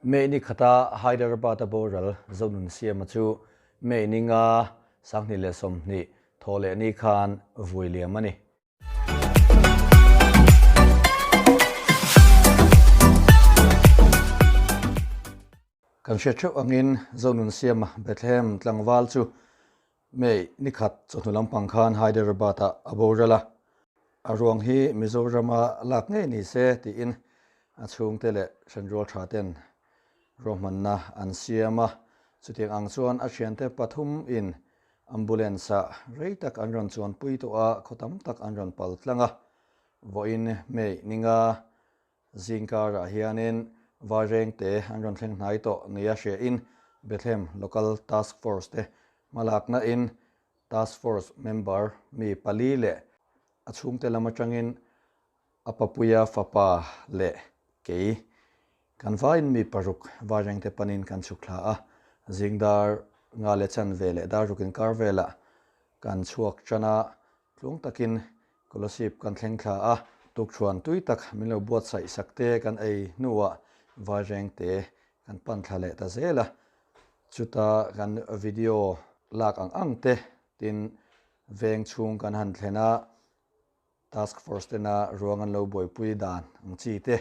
May ni khata Hyderabad-a boral Zonunsiama chu May ni nga 2020 thaw leh ni khan vui liam a ni. Kan hriat theuh angin Zonunsiama Bethlehem tlangval chu May ni khat chawhnu lampang khan Hyderabad-ah a boral a. A ruang hi Mizorama lak ngei ni se tiin a chhungte leh hranrual tha ten ruahmanna an siam a. Chutiang ang chuan a thiante pathum in ambulance-ah rei tak an rawn chuanpui tawh a, khaw tam tak an rawn pal tlang a. Vawiin May ni nga Zingkarah hianin Vairengte an rawn thleng hnai tawh nia hriain Bethlehem Local Task Force te hmalakna in Task Force member mi pali leh a chhungte lam atangin a papuia fapa leh kei kan vaiin mi paruk Vairengte panin kan chhuk thla a, zingdar nga leh chanve leh dar ruk inkar velah kan chhuak tan a, Tluang takin Kolasib kan thleng thla a, tukṭhuan tui tak min lo buatsaih sak te kan ei hnuah Vairengte kan pan thla leh ta zel a, chuta kan video lak ang ang te tin veng chhung kan han thlen a, Task Force tena ruang an lo buaipui dan ang chi te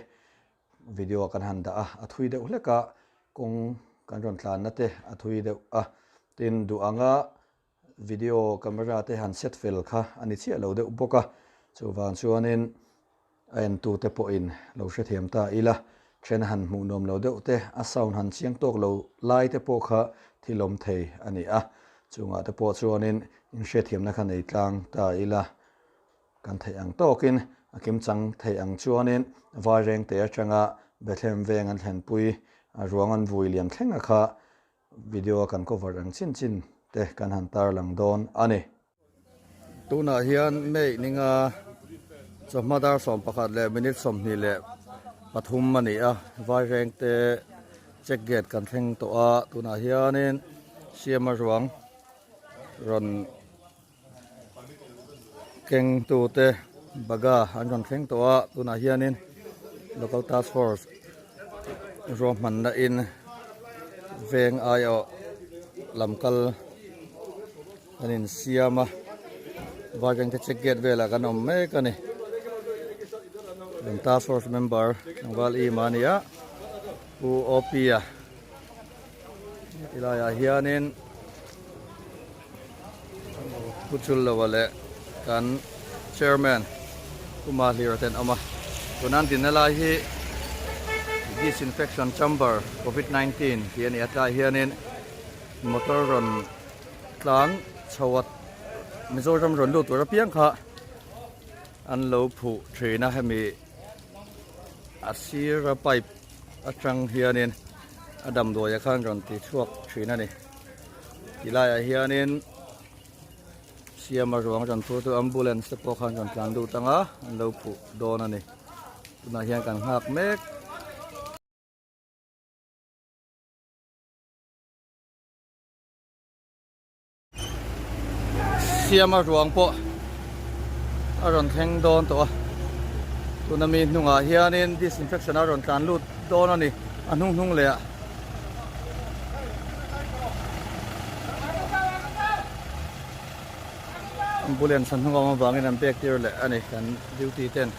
video kan han dah a, a thui deuh hlek a, kawng kan rawn tlanna te a thui deuh a, tin duh anga Video camera te han set fel kha a ni chiah lo deuh bawk a, chuvang chuanin a entute pawhin lo hrethiam ta ila, then han hmuh nuam lo deuh te, a sound han chiang tawk lo lai te pawh kha thil awm thei a ni a, chungah te pawh chuanin inhriatthiamna kha nei tlang ta ila, kan theih ang tawkin a kimchang theih ang chuanin Vairengte atanga Bethlehem veng an thlenpui ruang an vui liam thlenga kha Video a kan cover ang chin chin te kan han tarlang dawn a ni. Tunah hian May ninga chawhma dar 11 leh minute 23 a ni a, Vairengte check gate kan thleng tawh a, tunah hianin Siama ruang rawn kengtute baga an rawn thleng tawh a, tunah hianin local task force ruahmanna in veng aiawh lam kal an insiam a Vairengte check gate velah kan awm mek a ni task force member tlangval Ima a ni a Pu Opia. Tilaiah hianin Pu Chulloa leh kan chairman Pu Mahlira te an awm a. Tuna an dinna lai hi disinfection chamber covid 19 tih a ni a tlaiah hianin motor rawn tlan chho a Mizoram rawn lut tur apiang kha an lo phuh thin a hemi a sira pipe atang hianin a damdawi ah khan rawn ti chhuak thin a ni tilaiah hianin siama ruang rawn phur tu ambulance te pawh khan rawn tlan lut ang a an lo phuh dawn a ni tunah hian kan nghak mek. Siama ruang pawh a rawn thleng dawn tawh a tuna mi hnungah hianin disinfection a rawn tlan lut dawn a ni a hnung hnung leh ah. Ambulance an hnung a awm avangin an pek tir leh a ni kan duty ten.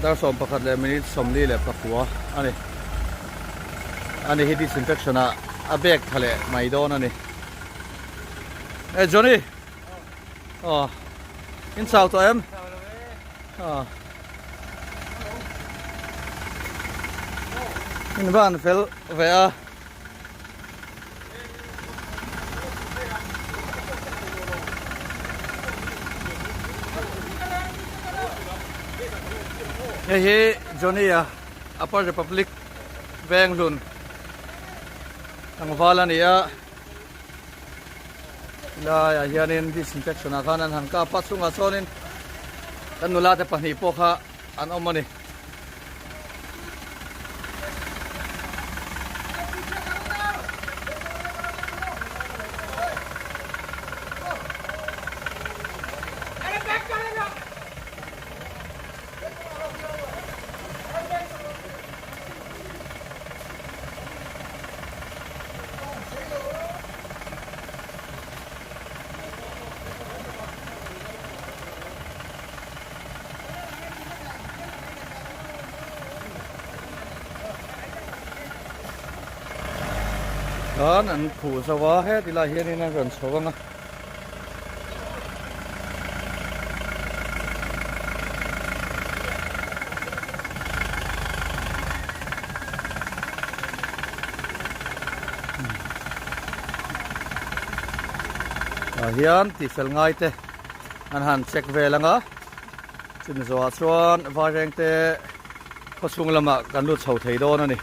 Dar 11 leh minute 49 a ni. Ani hi disinfection ah a bag tha leh mai dawn a ni. Hey Johnny! Aw in chau tawh em? Aw. In van fel ve a. Hei hi Johnny a Upper Republic Venghlun tlangval a ni a. Helaiah hianin disinfection ah khan an han kap a chungah chuanin kan nula te pahnih pawh kha an awm a ni. Khan an khuh zo a, heti lai hianin an rawn chho ang a. Tah hian tihfel ngai te an han check vel ang a, chumi zawhah chuan vaireng te khawchhung lamah kan lut chho thei dawn a ni.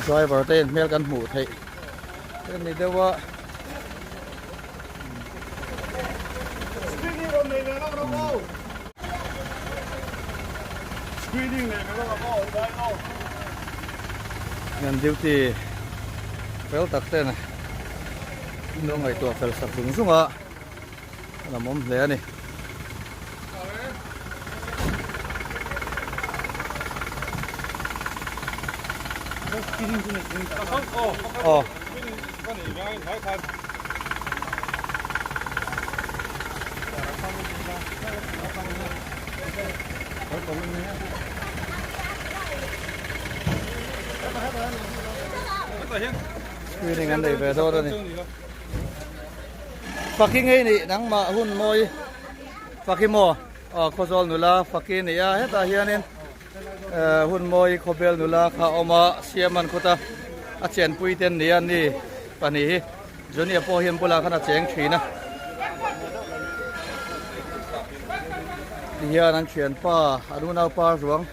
Driver te in hmel kan hmuh theih a ni deuh a. An duty fel tak ten an lo ngaihtuah fel sak zung zung a a lam awm hle a ni. Aw. Screening an nei ve dawn a ni. Faki ngei nih nangmah hun mawi Faki maw aw Khawzawl nula Faki ni a hetah hianin hun mawi khawbel nula kha a awm a Siaman khuta a chenpui te an ni a ni pahnih hi Johnny-a pawh hian bulah khan a cheng thin a tihian an thianpa an unaupa ruang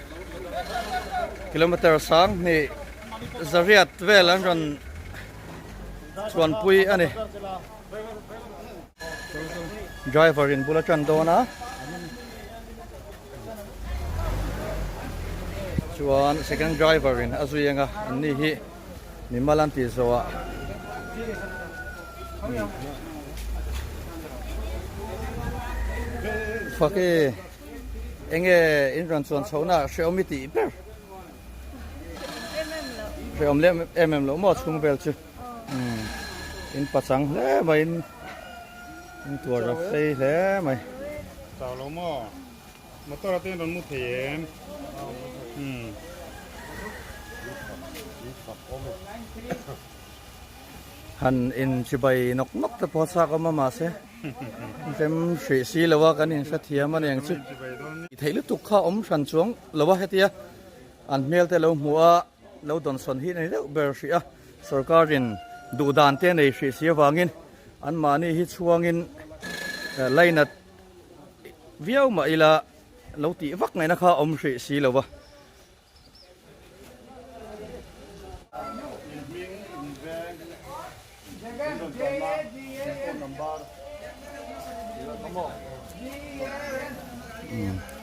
kilometer sang hnih zariat vel an rawn chuanpui a ni. Driver in bul a tan dawn a chuan second driver in a zui anga an ni hi mimal an tih zawh ah fak e enge in rawn chuan chhoh na hrehawm i tih ber hrehawm lem em em loh maw chhung vel chu. In pachang hle mai in in tuar a phei hle mai. Chau lo maw? Motor ate in rawn mu thei em? Umm. Han in chibai nawk nawk te pawh a chak awm a mahse rem hrih si lo a kan in hrethiam a ni ang chu. Theih lutuk kha awm hran chuang lo a hetia an hmel te lo hmuh a. Lo dawnsawn hi a ni deuh ber hrih a, sorkarin duh dan te nei hrih si avangin anmahni hi chhuangin lainat viau mah ila lo tih vak ngaihna kha awm hrih si lo va.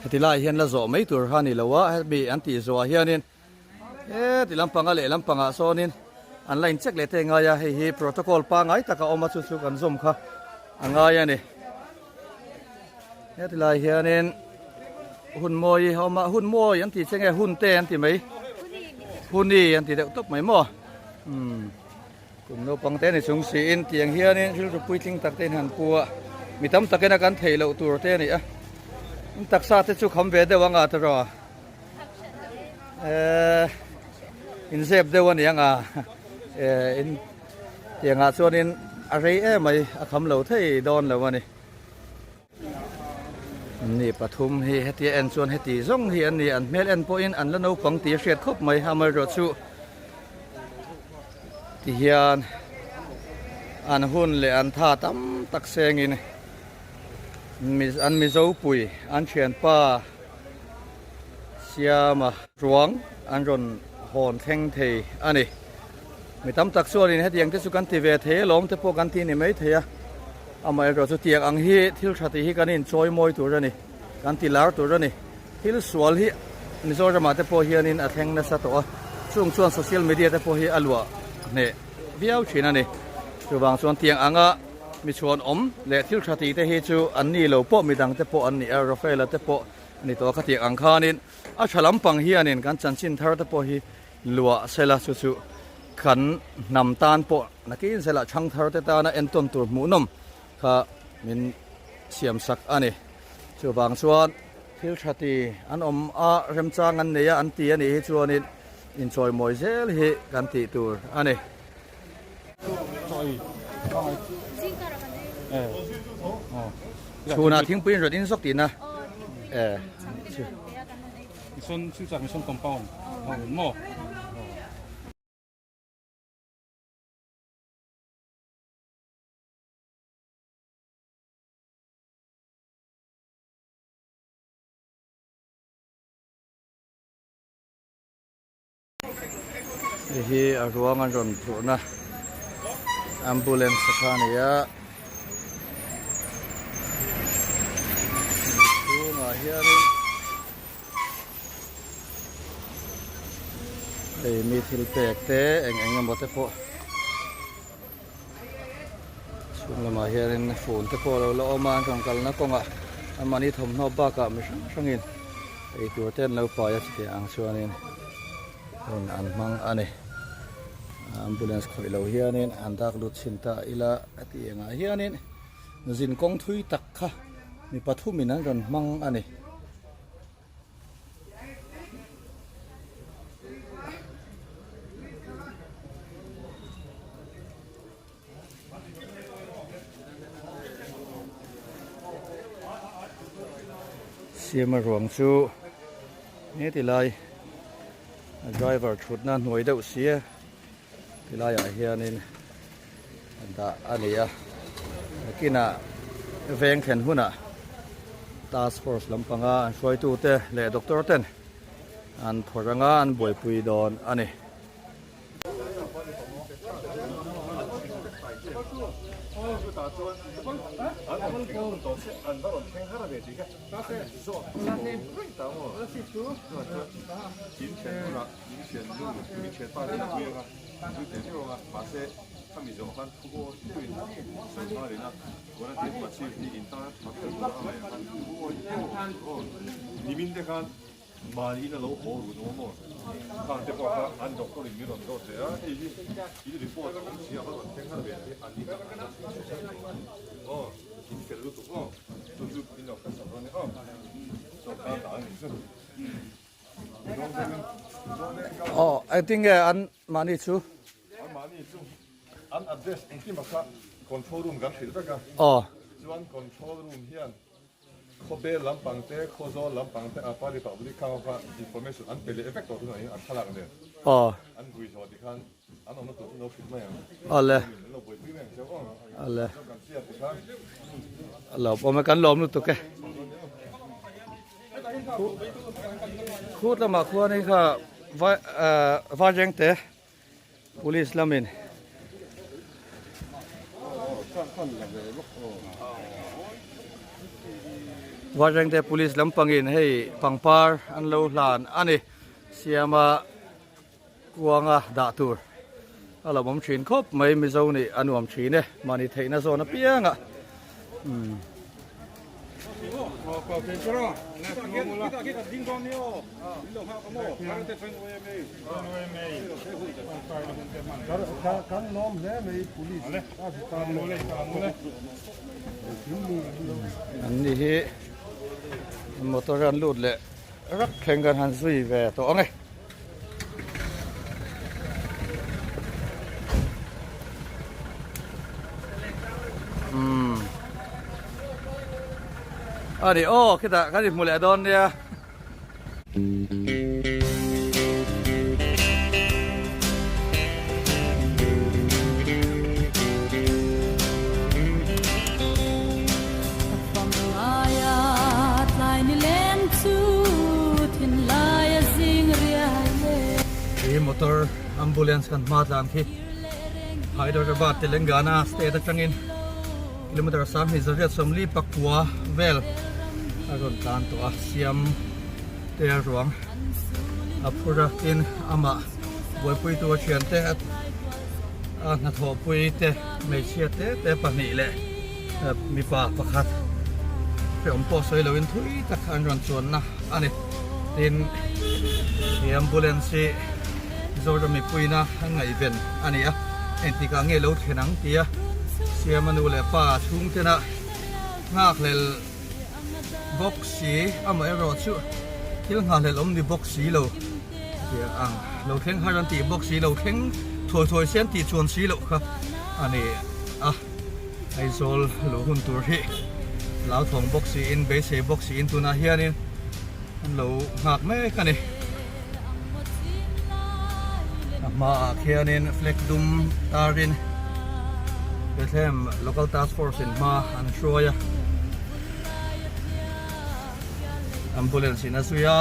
Heti lai hian la zawh mai tur kha a ni lo a, hemi an tih zawhah hianin He ti lampanga leh lampangah sawnin an la incheck leh te ngai a, hei hi protocol pangai taka awm a chu chu kan zawm kha a ngai a ni. He ti lai hianin hun mawi a awm a, hun mawi an tih che nge hun te an ti mai, huni an ti deuh tawp mai maw umm kum naupang te ni chung siin tiang hianin rilru puitling tak te in han pu a, mi tam takin a kan theih loh tur te a ni a, in taksa te chu kham ve deuh anga tiraw. Ehh inzep deuh a ni ang a ehh in tiangah chuanin a rei em mai a kham lo thei dawn lo a ni. Ni pathum hi hetia en chuan heti zawng hi an ni an hmel en pawhin an la naupang tih a hriat khawp mai amaherawhchu tihian an hun leh an tha tam tak sengin an Mizo pui an thianpa Siama ruang an rawn hawn thleng thei a ni. Mi tam tak chuanin hetiang te chu kan ti ve thei alawm te pawh kan ti ni mai thei a. Amaherawh chu tiang ang hi thil tha tih hi kan inchawi mawi tur a ni, kan ti lar tur a ni. Thil sual hi Mizoramah te pawh hianin a thleng nasa tawh a, chung chuan social media te pawh hi a luah hneh viau thin a ni. Chuvang chuan tiang anga mi chhuan awm leh thil tha tih te hi chu an ni lo pawh midang te pawh an ni a, Rafaela te pawh a ni tawh a khatiang ang khanin a tha lampang hianin kan chanchin thar te pawh hi luah sela chu chu kan hnam tan pawh nakin zela chhang thar te tana entawn tur hmuhnawm kha min siam sak a ni. Chuvang chuan thil tha ti an awm a remchang an nei a an ti a nih hi chuanin. Inchawimawi zel hi kan tih tur a ni. Chhunah thingpui in rawn in zawk tihna e. Hei hi a ruang an rawn phurhna ambulance kha a ni a chhungah hianin hei mi thil pek te eng eng emaw te pawh Chhung lamah hianin phone te pawh a lo la awm a, an rawn kalna kawngah anmahni thawmhnaw bakah mi hrang hrangin eitur te an lo pai a chutiang ang chuanin hun an hmang a ni. Ambulance khawih lo hianin an dak lut chhin ta ila a tih engah hianin zin kawng thui tak kha mi pathumin an rawn hmang a ni. Siama ruang chu nge ti lai a driver thutna hnuai deuh sia ti laiah hianin dah a ni a nakinah veng thlen hunah task force lampanga an hruaitute leh doctor ten an phawrh anga an buaipui dawn a ni. Aw engtin nge an mahni chu? An mahni chu an address engkim a kha control room kan hrilh vek a. Aw. Chuan control room hian Khawbel lampang te, Khawzawl lampang te, Apa Republic khang ho kha information an pe leh vek tawh tunah hian an thlalak nen. Aw. An vui zawh ti khan an awmna tur chu lo hrilh mai ang. Awle. An lo buaipui mai ang cheu aw. Awle. Chuan kan hriat ti khan. A lawm awm e, kan lawm lutuk e. Khut lamah khuanin kha vai Vairengte Police lamin Vairengte Police lampangin hei pangpar an lo hlan a ni siama kuanga dah tur a lo awm thin khawp mai Mizo nih a nuam thin e mahni theihna zawn apiangah umm. An ni hi motor an lut leh rak thleng kan han zui ve tawh ang e. Umm a ni aw khitah kan inhmu leh dawn nia. He motor ambulance kan hma tlan khi Hyderabad Telangana state atangin kilometer 3449 vel a rawn tlan tawh a siam te a ruang a phur a tin amah buaipui tu a thiante a hnathawhpui te hmeichhia te te pahnih leh mipa pakhat hreawm pawh sawi loin thui tak an rawn chuanna a ni tin he ambulance hi Mizoram mipuina an ngaihven a ni a engtikah nge lo thlen ang tia siama nu leh pa chhungtena nghakhlel bawk si amaherawhchu thil nghahhlelh awm ni bawk si lo tih ang. Lo thleng har an tih bawk si lo thleng thuai thuai se an tih chuan si loh kha a ni a. Aizawl luh hun tur hi hlauthawng bawk siin beisei bawk siin tunah hianin an lo nghak mek a ni. A hmaah khianin flag dum tarin Bethlehem Local Task Force in hma an hruai a. Ambulance in a zui a,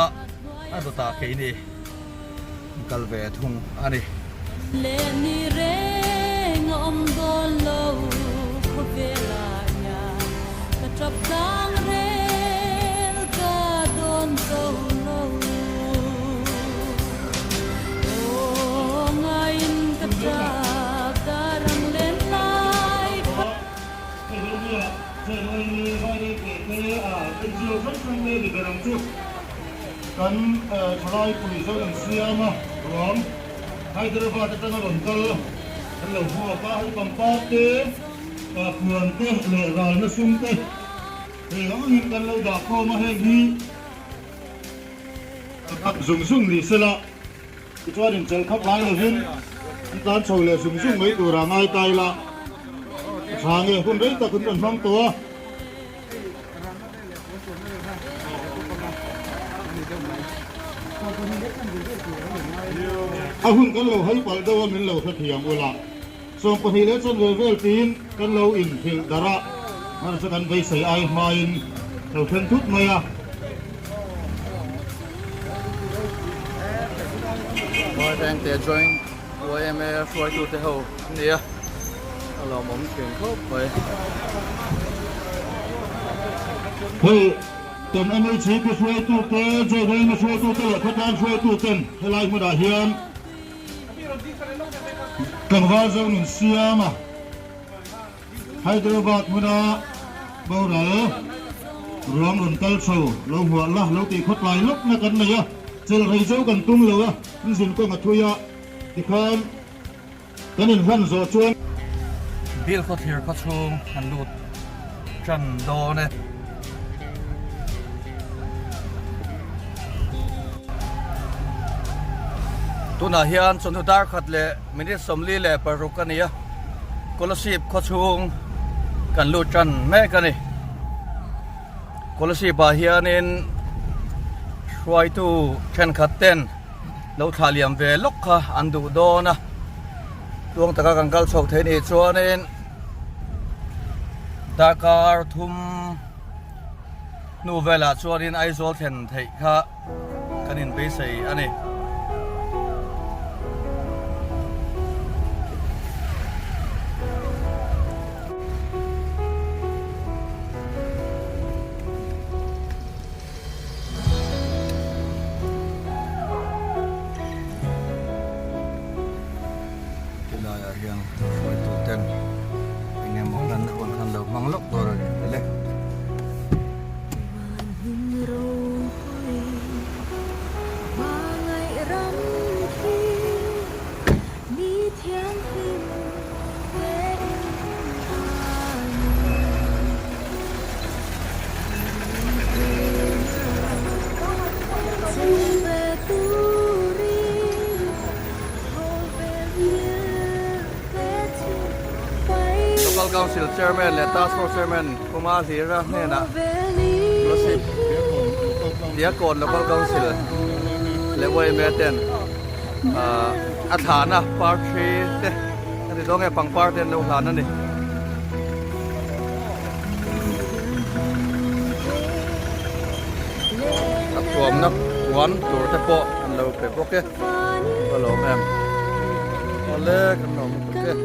a dawtah keini an kal ve thung a ni. Leh ni reng a awm dawn lo khawvel ah hian ka tap tlang rel ka dawn zo lo. Aw ngaiin ka tap darang len lai kha. Kan thalai pui zawk an siam a, ruang Hyderabad atanga rawn kal an lo hmuak a, hei pangpar te, puan te leh ralna sum te hei ang angin kan lo dah khawm a, heng hi khat zung zung ni sela tichuan inchel khap ngai lovin an tlan chho leh zung zung mai tura ngai ta ila a tha nge hun rei tak an rawn hmang tawh a. A hun kan lo hal palh deuh a min lo hrethiam ula, 12 leh chanve vel tiin kan lo inhrilh darh a, hmarcha kan beisei ai hmain lo then thut mai a. Vairengte Joint YMA hruaitute ho an ni a, a lawmawm thin khawp mai. Hei kan MHP hruaitute, Joint YMA hruaitute leh khawtlang hruaituten helai hmunah hian tlangval zo nun siam a, Hyderabad hmuna boral ruang rawn kal chho lo hmuah la lo tih khawtlai lawkna kan nei a, chel rei zo kan tum lo a, inzin kawng a thui a, tikhan kan inhlan zawh chuan. Bill khawthlir khaw chhung an lut tan dawn e. Tunah hian chawhnu dar khat leh minute 46 a ni a, Kolasib khaw chhung kan lut tan mek a ni. Kolasib ah hianin hruaitu thenkhat ten lo thlah liam ve lawk kha an duh dawn a, tluang taka kan kal chhoh theih nih chuanin darkar thum hnu velah chuanin Aizawl thlen theih kha kan inbeisei a ni. Tilaiah hian hruaitu ten eng emaw hlan na hun khan lo hmang lawk tur a ni tel e. Local Council Chairman leh Task Force Chairman Puma Hlira hnenah Kolasib Diakkawn Local Council leh YMA ten a thlahna par thi te a ti dawn nge pangpar te an lo hlan a ni. A thuamna puan tur te pawh an lo pe bawk e ka lawm em awle kan lawm lutuk e.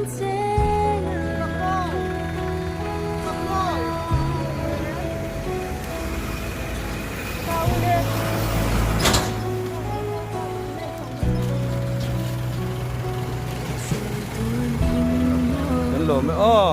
Kan lawm e aw.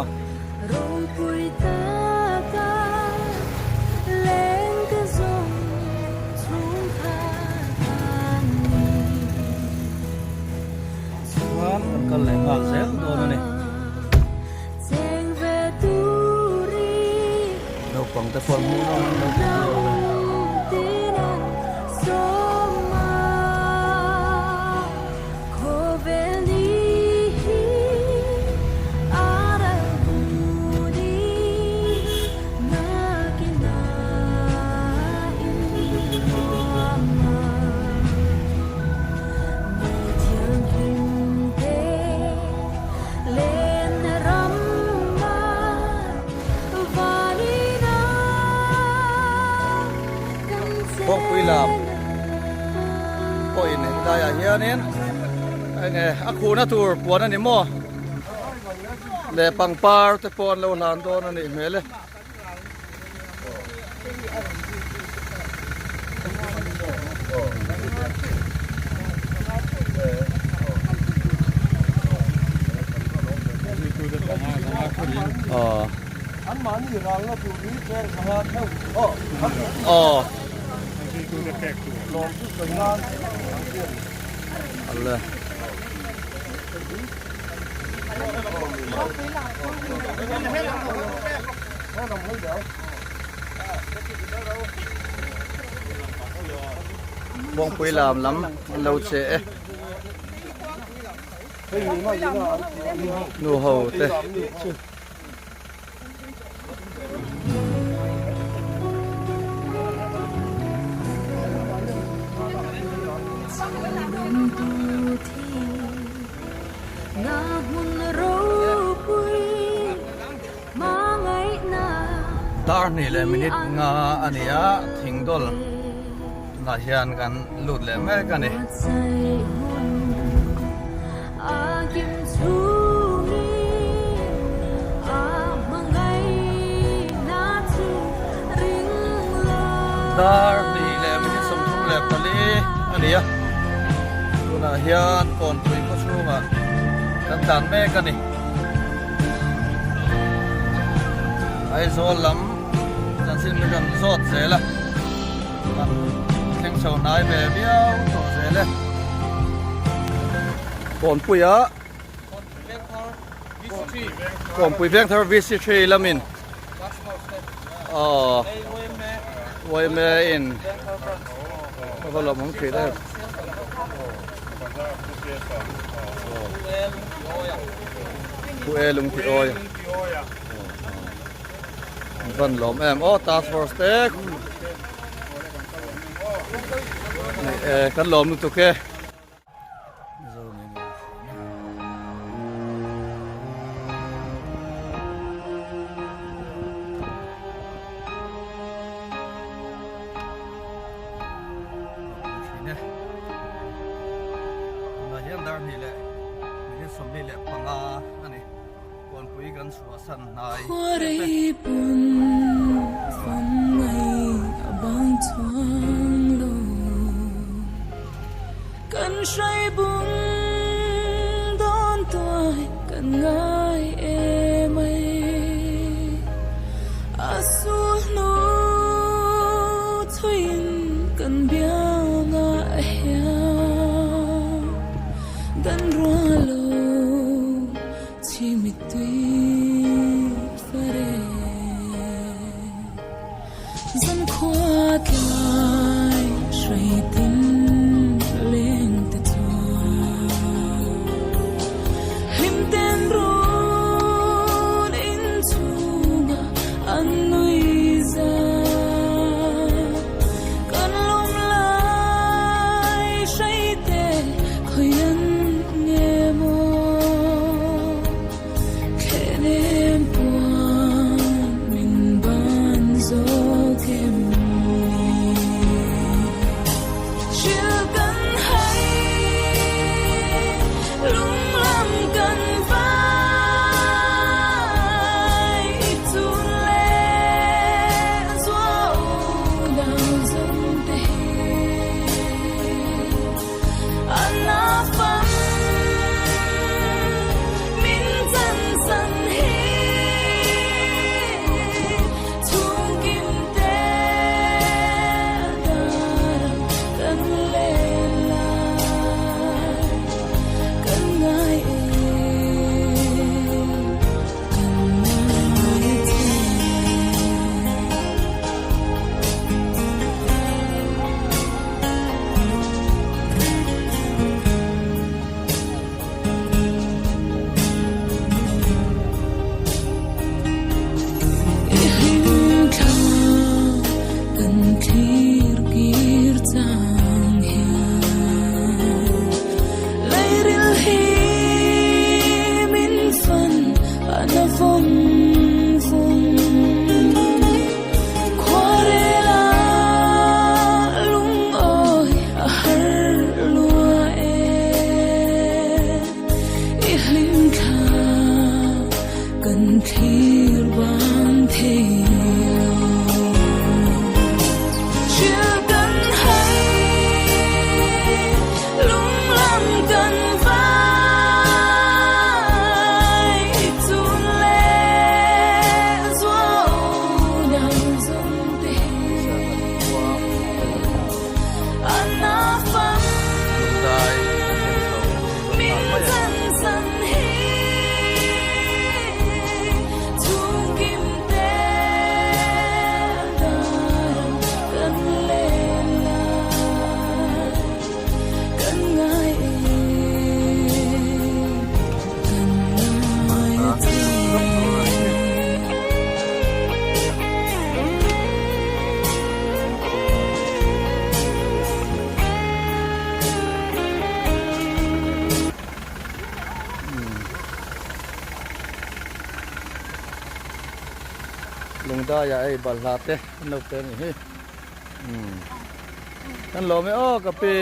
Chuan kan kal leh nghal zel dawn a ni. Naupang te pawh an hmuh nawm an lo ti vel a. hianin enge a khuhna tur puan a ni maw leh pangpar te pawh an lo hlan dawn a nih hmel e. Kawngpui lam lam an lo che e. Nu ho te chu. Dar hnih leh minute nga a ni a, thingdawl tunah hian kan lut leh mek a ni. Dar hnih leh minute 34 a ni a, tunah hian kawnpui khaw chhungah kan tlan mek a ni. Aizawl lam chanchin min rawn zawt zel a, kan thleng chho hnai ve viau tawh zel e. Kawnpuia Kawnpui Vengthar VC three lamin aw YMA in a va lawmawm thin em. Pu E lung ti awi van lawm em aw task force te kan lawm lutuk e. Tunah hian dar hnih leh minute 25 a ni. Kawnpui kan chhuahsan hnai tep e. Kan thlir ban thei lo. Thil kan hai, lunglam kan vai, chun leh zuau nau zawng te an na fam. Min chan san hi chhungkim te dar kan len lai kan ngai e kan ngai che. Lungdai ah hei balhla te an lo pe a nih hi kan lawm e aw ka pi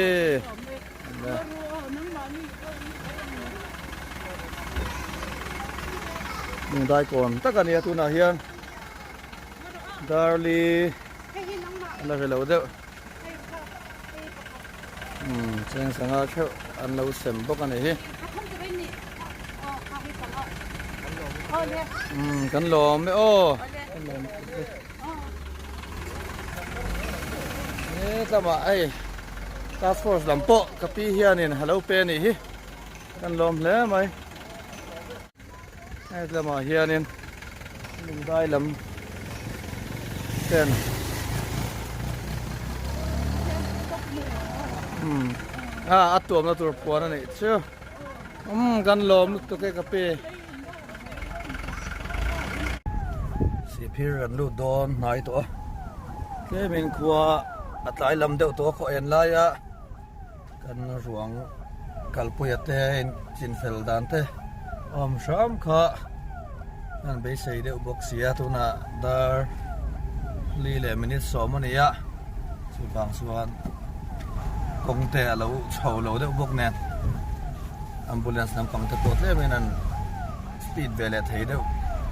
Lungdai kawn tak a nia tunah hian Darli a la ri lo deuh. Umm cheng sangha theuh an lo sem bawk a nih hi. Umm kan lawm e aw. He tlamah hei task force lam pawh ka pi hianin a lo pe a nih hi. Kan lawm hle mai. Hei lamah hianin lungdai lam ten umm a a tuamna tur puan a nih chu umm kan lawm lutuk e ka pi sihphir kan lut dawn hnai tawh a tlemin khua a tlai lam deuh tawh a khaw en laia. Kan ruang kalpuia te chinfel dan te awm hram kha an beisei deuh bawk si a tunah dar li leh minute sawm a ni a chuvang chuan kawng te a lo chho lo deuh bawk nen ambulance lampang te pawh tlem in an speed ve leh thei deuh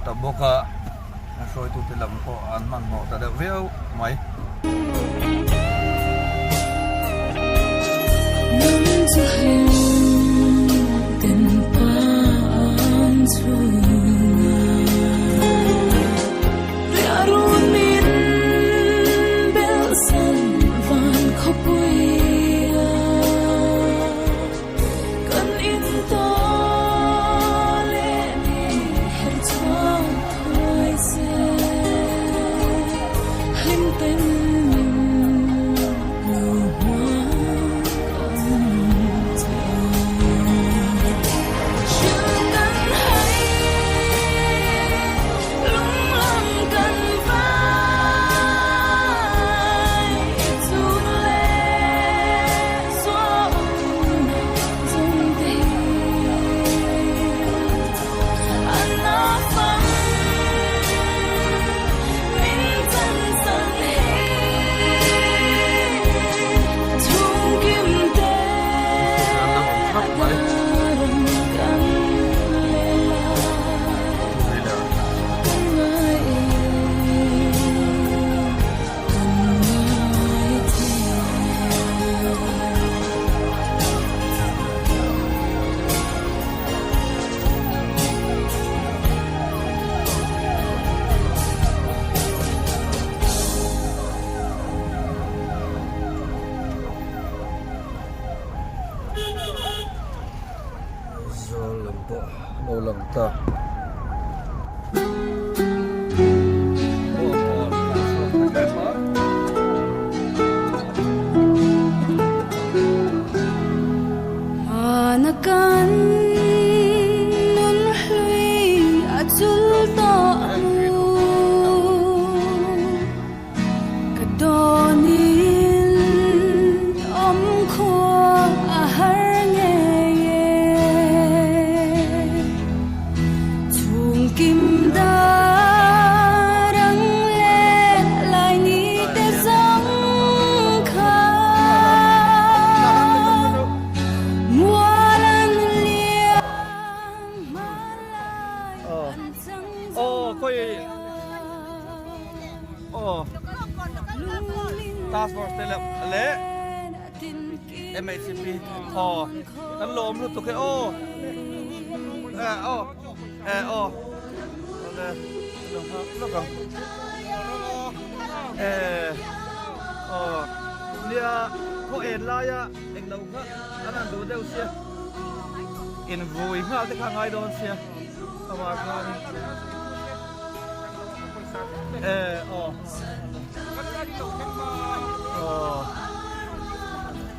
ta bawk a a hruaitute lam pawh an hmanhmawh ta deuh viau mai. Kan in tawh leh ni her chhuak thuai se hlim ten min lo hmuak ang che. Thil kan hai lunglam kan vai chun leh Zawl lam pawh lo lang ta. Hmana kan nun hlui a chul tawh mu Ka dawnin awm khua a har ngei e. Chhungkim dar ang leh lai ni te zawng kha mual an liam hma lai. Aw khawi aw task force te leh leh MHCP aw kan lawm lutuk e aw eh aw eh aw awle lo nghak lawk ang eh aw nia khaw en laia englo kha an han duh deuh sia invui nghal te kha a ngai dawn sia amah khan eh aw aw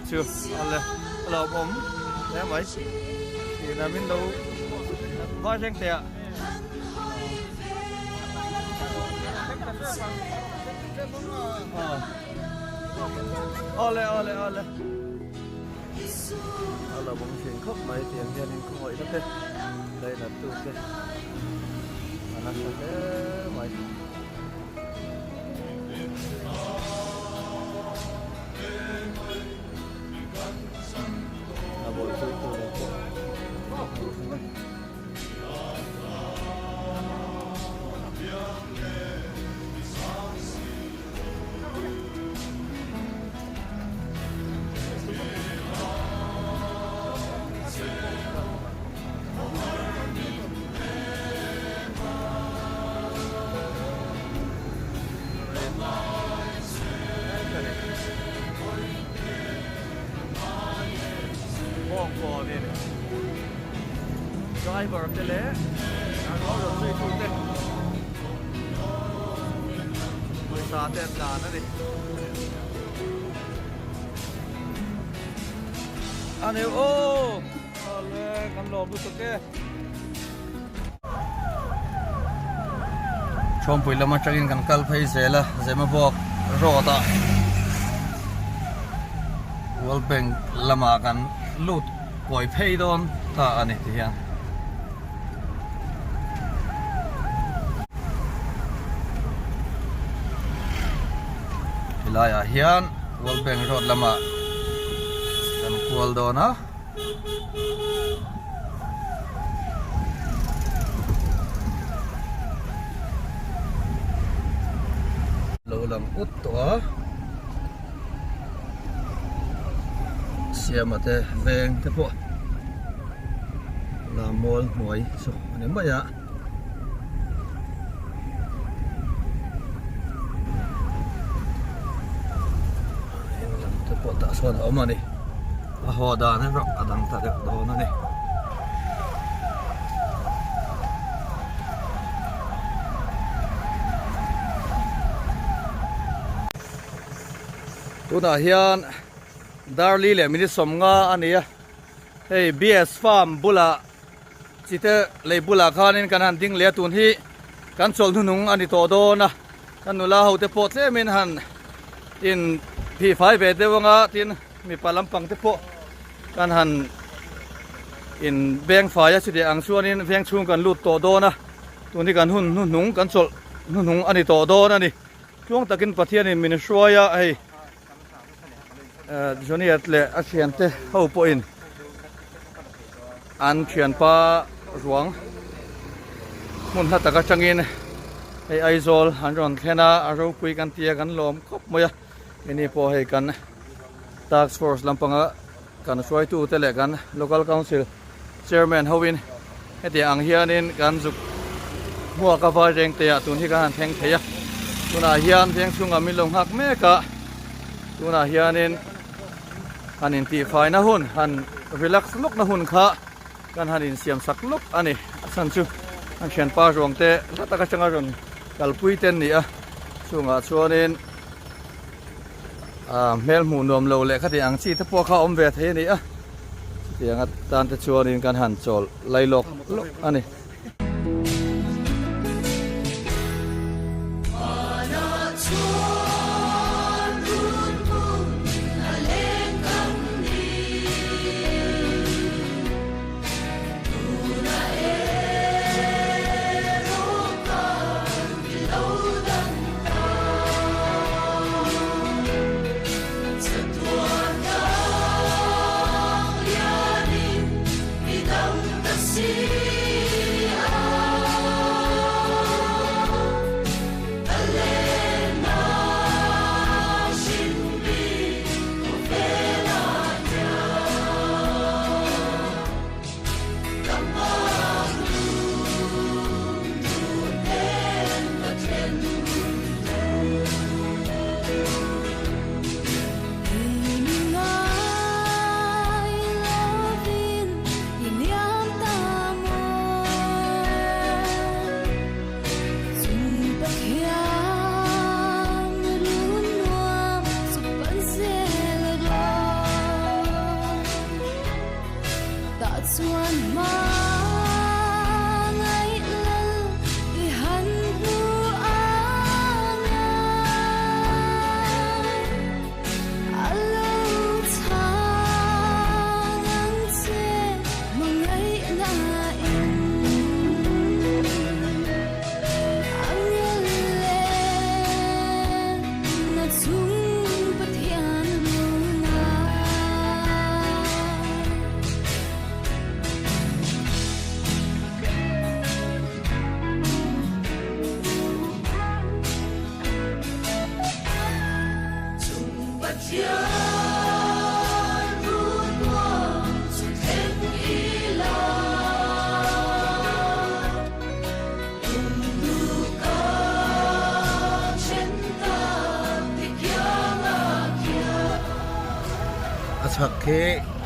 chu ale a lo awm hle mai tihna min lo vai thleng teh ah awle awle awle a lo awm thin khawp mai tiang hianin khawngawihna te lainat tu te a nasa hle mai. A bawlhhlawh tu lo pawh Driver te leh an lo rawn zui tu te pawisa te an tlan a ni. A ni aw awle kan lawm lutuk e. Thawmpui lam atangin kan kal phei zel a Zemabawk road ah World Bank lamah kan lut kawi phei dawn ta a ni ti hian. Helaiah hian World Bank road lamah kan kual dawn a. Lo lang ut tawh a Siama te veng te pawh la mawl hnuai chu a ni mai a. In lam te pawh tah sawn a awm a ni. A haw dan erawh a dang ta deuh dawn a ni. Tunah hian Darli leh minute 50 a ni a, hei BS Farm bulah chite lei bulah khanin kan han ding leh a, tun hi kan chawlh hnuhnung a ni tawh dawn a, kan nula ho te pawh tlemin han in phihfai ve deuh anga tin. Mipa lampang te pawh kan han in veng fai a chutiang ang chuanin veng chhung kan lut tawh dawn a, tun hi kan hun hnuhnung kan chawlh hnuhnung a ni tawh dawn a ni. Tluang takin Pathianin min hruai a, hei Joniat leh a thiante ho pawhin an thianpa ruang hmun hla tak atangin hei Aizawl an rawn thlen a, a ropui kan ti a kan lawm khawp mai a. Heni pawh hei kan task force lampanga kan hruaitu te leh kan local council chairman hoin hetiang ang hianin kan zuk hmuak a vai reng te ah tun hi kan han thleng thei a tunah hian veng chhungah min lo nghak mek a tunah hianin han intihfaina hun han relax lawk na hun kha kan han insiam sak lawk a ni a chhan chu an thianpa ruang te hla tak atanga rawn kalpui te an ni a chungah chuanin ah hmel hmuh nuam lo leh khati ang chi te pawh kha a awm ve thei a ni a chutiang atan te chuanin kan han chawl lai lawk lawk a ni. chhak hi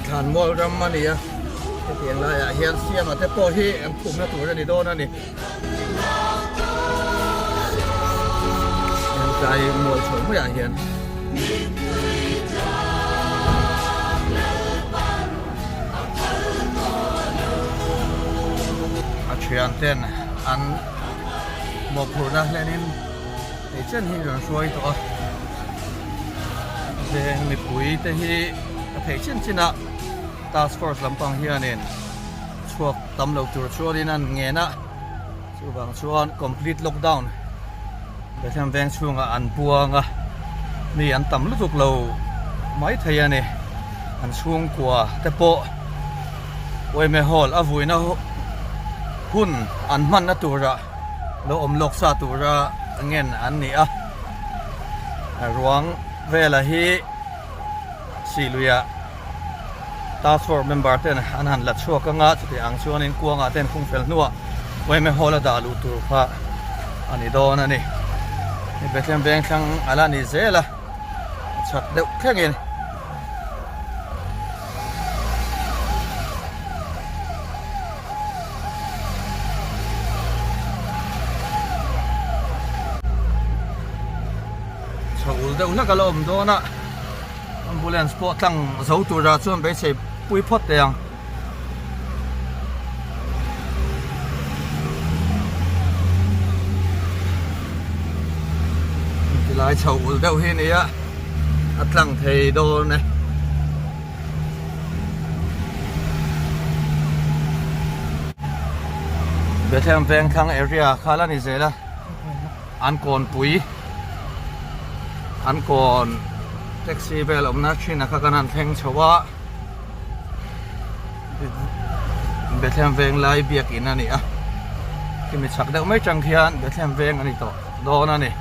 thlanmual ram a ni a, hetiang laiah hian siama te pawh hi an phumna tur a ni dawn a ni. Tlai mual chho maiah hian. A thian ten an mawhphurhna hlenin hei chen hi rawn hruai tawh a. Veng mipui te hi a theih chin chin a task force lampang hianin chhuak tam lo tur chuanin an ngen a chuvang chuan complete lockdown Bethlehem veng chhungah an buang a mi an tam lutuk lo mai thei a ni an chhungkua te pawh Uaime hall a vuina hun an hmanna turah lo awm lawk sa tura ngen an ni a ruang vela hi Sihluiah Task Force member ten an han la chhuak anga chuti ang chuanin kuangah ten khung fel hnuah yma hall a dah luh tur kha a ni dawn a ni. Bethlehem Vengthlang a la ni zel a, a chhak deuh thlengin. Chho ul deuh hlek a la awm dawn a. Ambulance pawh tlang zo tura chuan beisei pui phawt teh ang. Tilai chho ul deuh hi nia a tlang thei dawn e. Bethlehem Vengthlang area kha la ni zel a. An kawnpui an kawn taxi vel awmna thin a kha kan han thleng chho a Bethlehem veng lai biakin a ni a khimi chhak deuh mai tang khian Bethlehem veng a ni tawh dawn a ni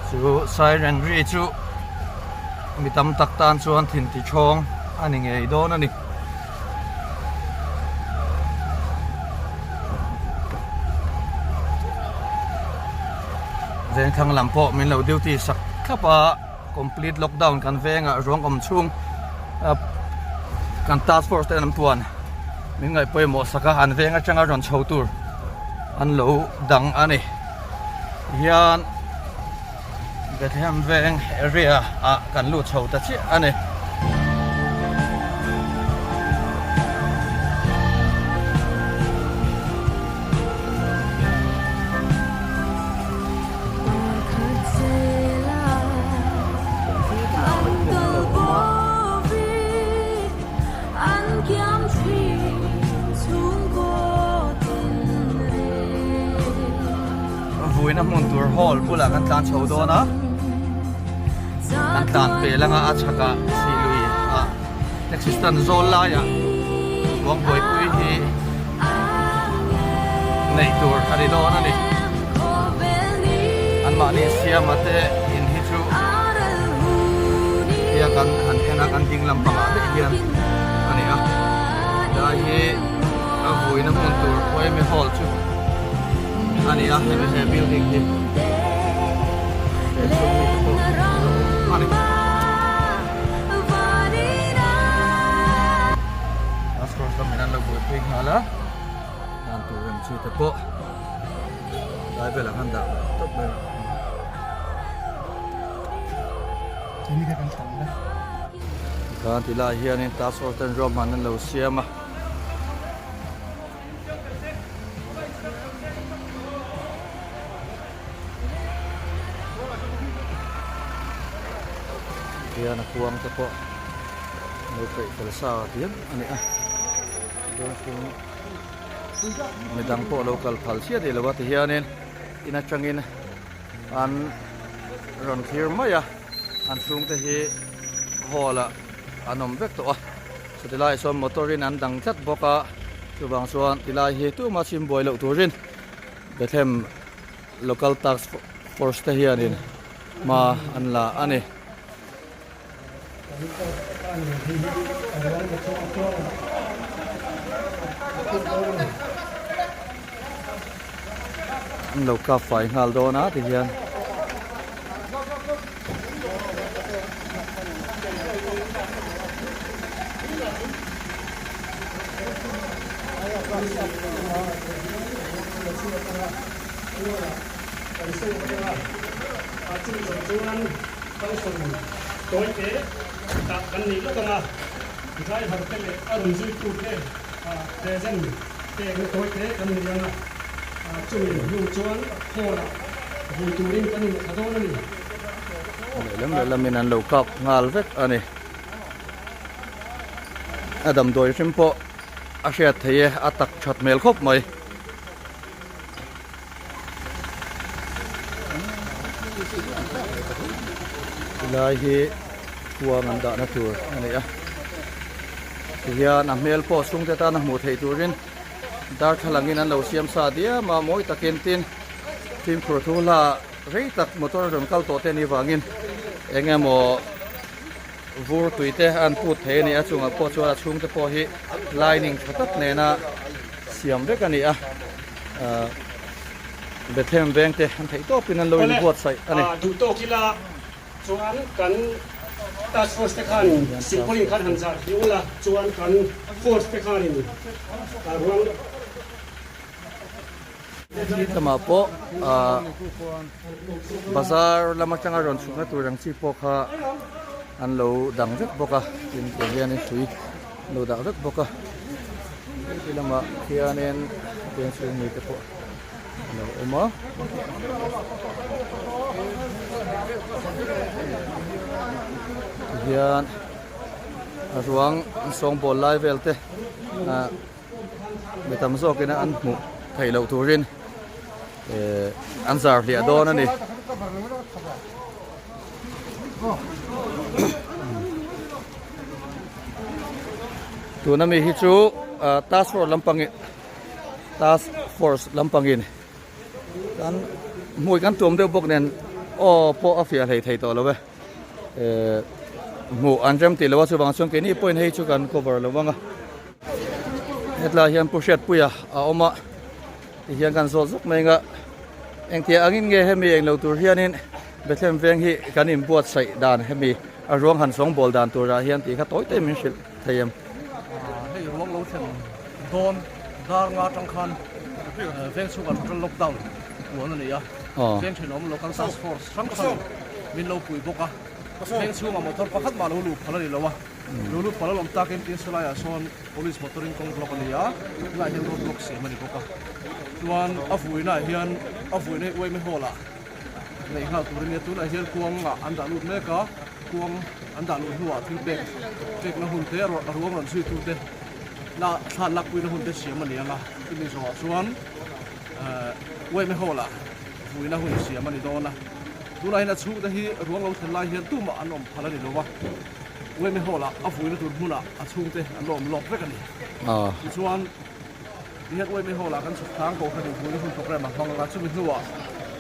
chu siren ri chu mi tam tak tan chuan thin ti thawng a ni ngei dawn a ni. Vengthlang lam pawh min lo duty sak thlap a complete lockdown kan vengah ruang awm chhung kan task force te an puan min ngaih pawimawh sak a an veng atanga rawn chho tur an lo dang a ni hian Bethlehem veng area ah kan lut chho ta chiah a ni. Vuina hmun tur hall bulah kan tlan chho dawn a kan tlan pel anga a chhakah Sihlui ah taxi stand zawl laiah ruang buaipui hi neih tur a ni dawn a ni anmahni siama te in hi chu hia kan han en a kan ding lampangah daih hian a ni a helai hi a vuina hmun tur yma hall chu a ni a hemi he building hi he chhung mi te pawh an lo awm a ni. Task force lamin an lo buaipui nghal a dan tur rem chi te pawh lai velah khan dah tawp mai a. Tikhan ti lai hianin task force ten ruahman an lo siam a. Hian a kuang te pawh lo peih fel sa diam a ni a midang pawh lo kal phal chiah ni lo a tihianin in atangin an rawn thlir mai a an chhungte hi hall ah an awm vek tawh a. Chuti laiah chuan motor in an dang tlat bawk a, chuvang chuan ti lai hi tuma chim buai loh turin Bethlehem Local Task Force te hianin hma an la a ni. An lo kap fai nghal dawn a ti hian. hmun atanga ruala kan seng atanga a chumi zawh chuan function tawi te dah kan nei lawk ang a, driver te leh a rawn zuitu te present pekna tawi te kan nei ang a, chumi hnu chuan hall ah vui turin kan inthla dawn a ni. Lehlam lehlamin an lo kap nghal vek a ni. A damdawi hrim pawh a hriat theih e, a tak that hmel khawp mai. Tilai hi kuang an dahna tur a ni a, tihian a hmel pawh chhungte tana hmuh theih turin darthlalang in an lo siam sa diam a, mawi takin tin fimkhur thu hla rei tak motor a rawn kal tawh te anih vangin eng emaw vur tui te an put thei a ni a chungah pawh chuan a chhung te pawh hi lining tha tak nena siam vek a ni a ahh Bethlehem veng te an theih tawp in an lo inbuatsaih a ni. Duh tawk ila chuan kan task force te khan silpauline khan han zar hliu la chuan kan force te khanin ruang Lamah pawh ahh bazar lam atanga rawn chhukna tur ang chi pawh kha an lo dang vek bawk a tin tiang hianin hrui an lo dah vek bawk a heti lamah khianin veng chhung mite pawh an lo awm a. Tihian a ruang an sawngbawl lai vel te ahh. Mi tam zawkin an hmuh theih loh turin eh an zar hliah dawn a ni. Tuna mi hi chu ah task force lampangin task force lampangin kan hmui kan tuam deuh bawk nen aw pawh a fiah hlei thei tawh lo e. Eh hmuh an rem tih lo a chuvang chuan keini pawhin hei chu kan cover lo vang a hetlai hian pu hriatpuia a awm a tihian kan zawt zawk mai anga engtiang angin nge hemi englo tur hianin Bethlehem veng hi kan inbuatsaih dan hemi a ruang han sawngbawl dan turah hian tih kha tawi tawi min hrilh thei em. Hei ruang lo thlen dawn dar nga atang khan veng chhungah total lockdown puan a ni a veng thenawm local task force hrang hrang min lo pui bawk a veng chhungah motor pakhat mah lo luh phal a ni lo a lo lut phal a lawm takin tin sawlaiah sawn police motor in kawng block a ni a tunah hian road block siam a ni bawk a chuan a vuinaah hian a vuina hi uaime hall ah neih nghal tur a nia tunah hian kuangah an dah lut mek a kuang an dah luh hnuah thil pek pekna hun te a ruang rawn zui tu te la thla lakpuina hun te siam a ni ang a chumi zawhah chuan ehh uaime hall ah vuina hun siam a ni dawn a tunah hian a chhung te hi ruang lo thlen lai hian tumah an awm phal a ni lo va uaime hall ah a vuina tur hmunah a chhung te an la awm lawk vek a ni tichuan Tihian uaime hall ah kan chhuk tlang kohhran in hmuhna hun program a hmang ang a, chumi hnuah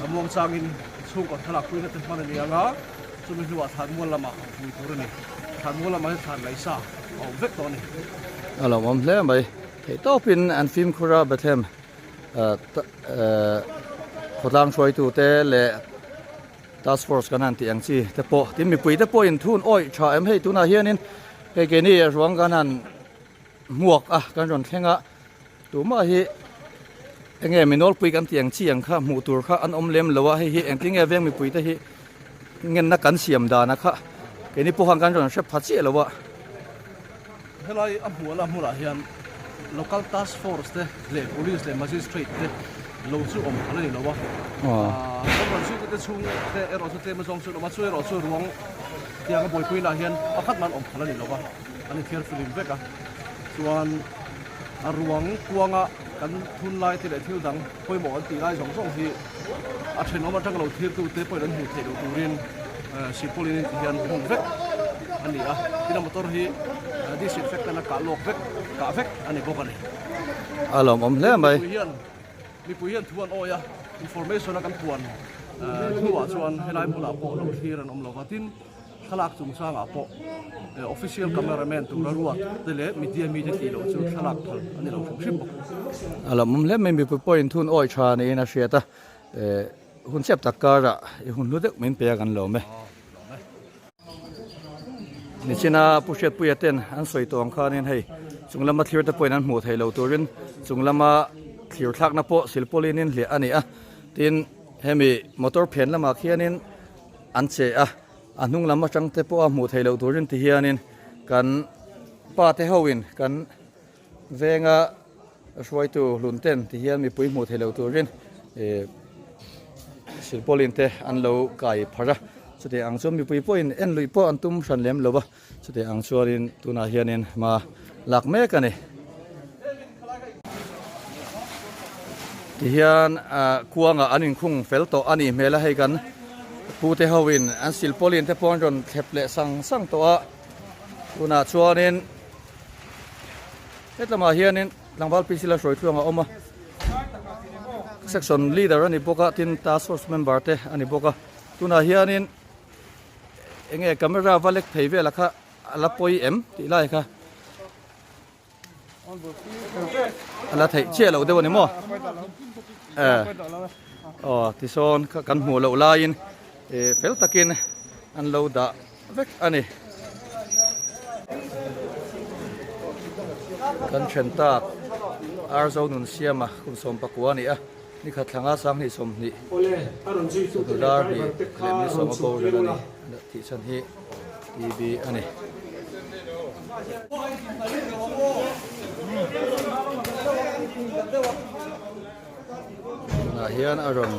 a muang changin chhungkaw thlalak puina te hman a ni ang a, chumi hnuah thlanmual lamah vui tur a ni. Thlanmual lamah hian thlan laisa a awm vek tawh a ni. A lawmawm hle mai. Theihtawpin an fimkhur a Bethlehem khawtlang hruaitute leh Task force kan han tih ang chi te pawh tin mipui te pawhin thun awih tha em hei tunah hianin hei keini ruang kan han hmuak a kan rawn thleng a tumah hi enge mi nawlpui kan tih ang chi ang kha hmuh tur kha an awm lem lo a hei hi engtin nge veng mipui te hi ngenna kan siam dan a kha keini pawh khan kan rawn hre pha chiah lo a. Helai a hmuhna hmunah hian local task force te leh police leh magistrate te lo chu awm phal a ni lo a kan rawn zui te chhung te erawh chu tlem azawng chu an awm a chu erawh chu ruang tiang a buaipuina ah hian pakhat man awm phal a ni lo a. An inthiar filim vek a, chuan a ruang kuanga kan thun lai te leh thil dang pawimawh an tih lai zawng zawng hi a thenawm atanga lo thirtu te pawhin an hmuh theih loh turin silpauline in ti hian hung vek a ni a, tin a motor hi disinfectant a kah lawk vek kah vek a ni bawk a ni. A lawmawm hle mai. Mipui hian thu an awi a, information a kan puan hnuah chuan helai hmunah pawh lo thlir an awm lo va, tin Thlalak chungchangah pawh official cameraman tura ruat te leh media mite tih loh chu thlalak phal a ni lo hrim hrim bawk. A lawmawm hle mai mipui pawhin thun awi tha niin a hriat a, hun chep tak karah i hun hlu deuh min pe a kan lawm e. Nichina Pu Hriatpuia ten an sawi tawh ang khanin hei chung lama thlir te pawhin an hmuh theih loh turin chung lama. thlir thlakna pawh silpawlin in hliah a ni a, tin hemi motor phen lamah khianin an che a, a hnung lam atang te pawha hmuh theih loh turin ti hianin kan pa te ho in kan venga hruaitu hlun ten ti hian mipui hmuh theih loh turin ih silpawlin te an lo kai pharh a, chutiang ang chuan mipui pawhin en luih pawh an tum hran lem lo va. Chutih ang chuanin tunah hianin hma lak mek a ni. Tihian kuangah an inkhung fel tawh a nih hmel a, hei kan pute hoin an silpawlin te pawh an rawn thlep leh sang sang tawh a. Tunah chuanin hetlamah hianin tlangval PC la hruai thluang a awm a, section leader a ni bawk a, tin task force member te a ni bawk a. Tunah hianin. Enge camera va lek phei vel a kha a la pawi em tih lai kha a la theih chiah loh deuh a ni maw eh aw tisawn kan hmuh loh laiin eh fel takin an lo dah vek a ni kan then tak Arzo Nunsiama kum 19 a ni a. Ni khat thlanga 20 20 chawhnu dar hnih leh ni sawma boral a ni tih chhan hi TB a ni. Tunah hian a rawn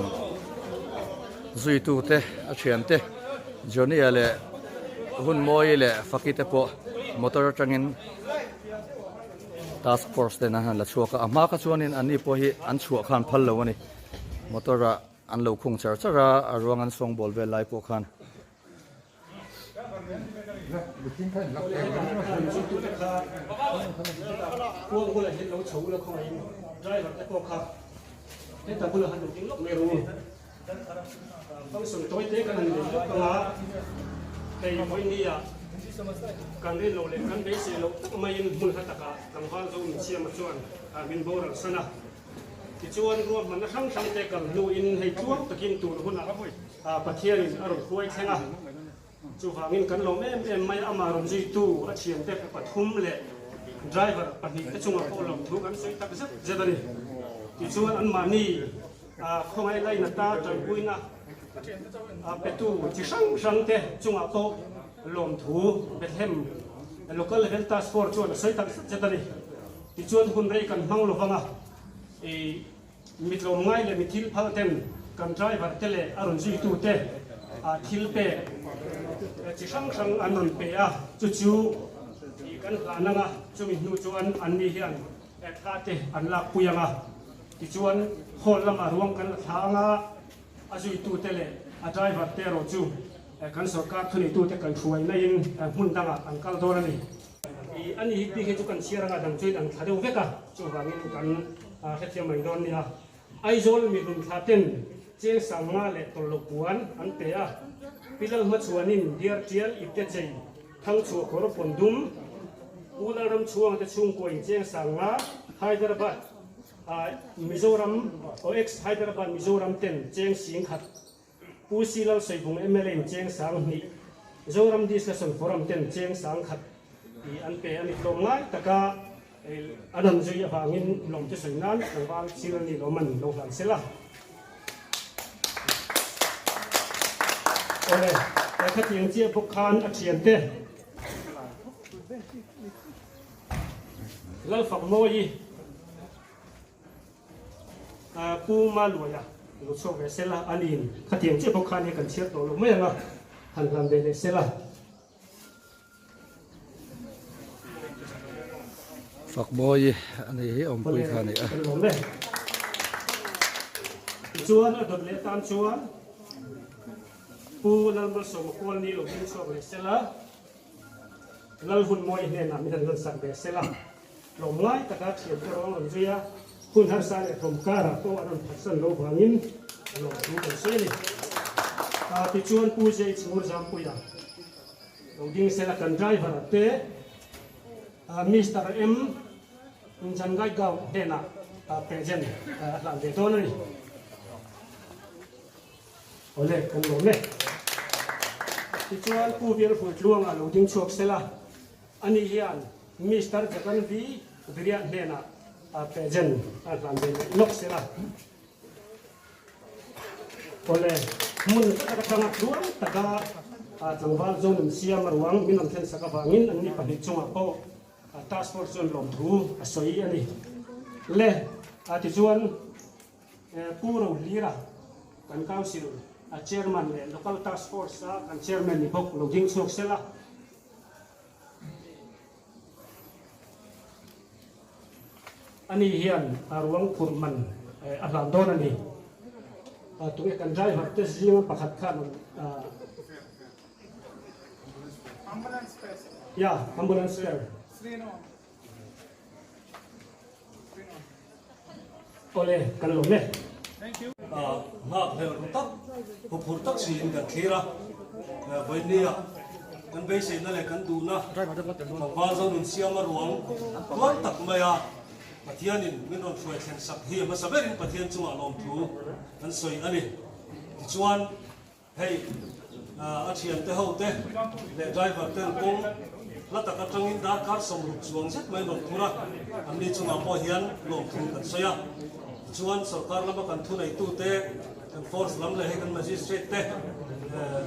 zuitu te a thian te Johnny-a leh Hunmawii leh Faki te pawh motor atangin Task force ten an han la chhuak a, a hma kha chuanin anni pawh hi an chhuah khan phal lo a ni. Motor ah an lo khung char char a, a ruang an sawngbawl vel lai pawh khan. Function tawi te kan han nei lawk ang a, hei vawinia kan rin loh leh kan beisei loh tak maiin hmun hla takah tlangval zo min siama chuan min boral san a. Tichuan ruahmanna hrang hrang te kal hnuin hei tluang takin tur hunah Pathianin a rawn hruai thleng a. Chuvangin kan lawm em em mai a, amah rawn zuitu a thiante pathum leh driver pahnihte chungah pawh lawmthu kan sawi tak zet zet a ni. Tichuan anmahni khawngaih lainata tanpuina petu chi hrang hrangte chungah pawh lawmthu Bethlehem Local Level Task Force chuan a sawi tak zet zet a ni. Tichuan hun rei kan hmang lovang a, Mi tlawmngai leh mi thil phal ten kan driver te leh a rawn zuitu te thil pek chi hrang hrang an rawn pe a, chu chu kan hlan ang a, chumi hnu chuan anni hian thla te an lak pui ang a, tichuan hall lamah ruang kan la thla ang a, a zuitu te leh a driver te erawh chu kan sorkar thuneitu te kaihruai naiin hmun dangah an kal dawn a ni. I a ni hi bik hi chu kan chhiar anga dang chuin an thla deuh vek a, chuvangin kan hrethiam mai dawn nia. Aizawl mihlun thla ten cheng sangma leh tawlhloh puan an pe a, Pi Lalhmachhuanin Diar Tial Ipte Chei Thangchhuah Kawr Pawn Dum, Pu Lalramchhuanga te chhungkuain cheng sangma Hyderabad Mizoram OX Hyderabad Mizoram ten cheng 10,000 Pu Si Lal Saibung mla in cheng 2000, Zoram Discussion Forum ten cheng 10,000 tih an pe a ni. Tlawmngai taka an han zui avangin lawmte sawi nan tlangval thil ni lawm an lo hlan sel a. Awle, khatiang chiah bawk khan a thiante Lalfakmawi Pu Maluaia lo chhuak ve sela, a niin khatiang chiah bawk khan hei kan chhiar tawh lo mai ang a, han hlan ve leh sela. Fakmawi a ni hi awmpui kha a ni a. Tichuan a dawt leh tan chuan Pu Lalmalsawma Kawlni lo ding chhuak leh sela, Lalhunmawi hnenah min han hlansak ve sela. Tlawmngai taka thiante rawng rawn zui a, hun harsa leh hlawm karah pawh an rawn phatsan lo vangin lawmthu kan sawi a ni. Tichuan Pu JH Ngurzampuia lo ding sela kan driver te Mister M Njangaigao hnenah present a hlan ve dawn a ni. Awle, kan lawm e. Tichuan Pu Vialhruaitluanga lo ding chhuak sela, ani hian Mister Jagan V. Viriat hnenah Present a hlan ve leh lawk sela. Awle, hmun tak atanga tluang taka tlangval Zonun siam a ruang min rawn thlen sak avangin an ni pahnih chungah pawh Task Force chuan lawmthu a sawi a ni. Le, tichuan Pu Rohlira kan Council Chairman leh Local Task Force a kan Chairman ni bawk lo ding chhuak sela. Ani hian a ruang phurh man a hlan dawn a ni. Tunge kan driver te zinga pakhat khan Ya, ambulance fare. Awle, kan lawm e. Nghak hmel ru tak, huphurh tak siin kan thlir a. Vawinia kan beiseina leh kan duhna tlangval zo nun siam a ruang tuar tak mai a, Pathianin min rawn hruai thlen sak hi a hmasa berin Pathian chungah lawmthu kan sawi a ni. Tichuan. Hei a thiante ho te leh driver ten kawng hla tak atangin darkar 60 chuang zet mai rawn thur a, anni chungah pawh hian lawmthu kan sawi a. Tichuan sorkar lama kan thuneitu te, kan force lam leh hei kan magistrate te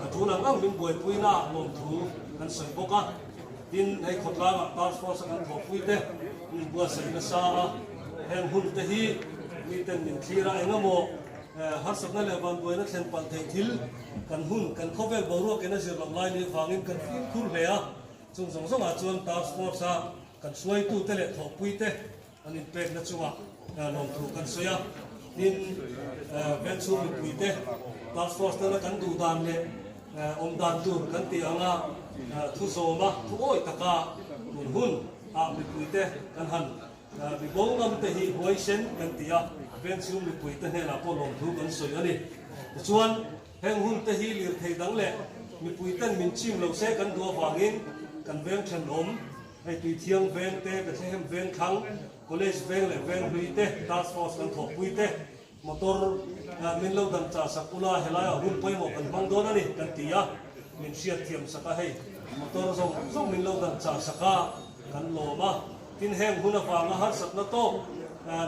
a tul ang ang min buaipuina ah lawmthu kan sawi bawk a. Tin, hei khawtlangah task force a kan thawhpui te min buatsaih nasa a, heng hun te hi miten min thlir a engemaw, Harsatna leh vanduaina thlen palh theih thil kan hun, kan khawvel boruakin a zir loh lai nih vangin kan fimkhur hle a, chung zawng zawngah chuan Task Force-a kan hruaitute leh thawhpuite an inpekna chungah lawmthu kan sawi a. Tin, venchhung mipuite Task Force tana kan duh dan leh awm dan tur kan tih anga thu zawma thu awi taka tun hun ah mipuite kan han Mi bo ngam te hi huaisen kan ti a, venchhung mipui te hnenah pawh lawmthu kan sawi a ni. Tichuan, heng hun te hi lirthei dang leh mipui ten min chim lo se kan duh avangin kan veng thenawm, hei Tuithiang veng te, Bethlehem veng thlang, College veng leh veng hlui te, Task Force kan thawhpui te, motor min lo dan chah sak ula helaiah hun pawimawh kan hmang dawn a ni kan ti a, min hriatthiam sak a, hei motor zawng zawng min lo dan chah sak a kan lawm a. Tin heng hun avanga harsatna tawk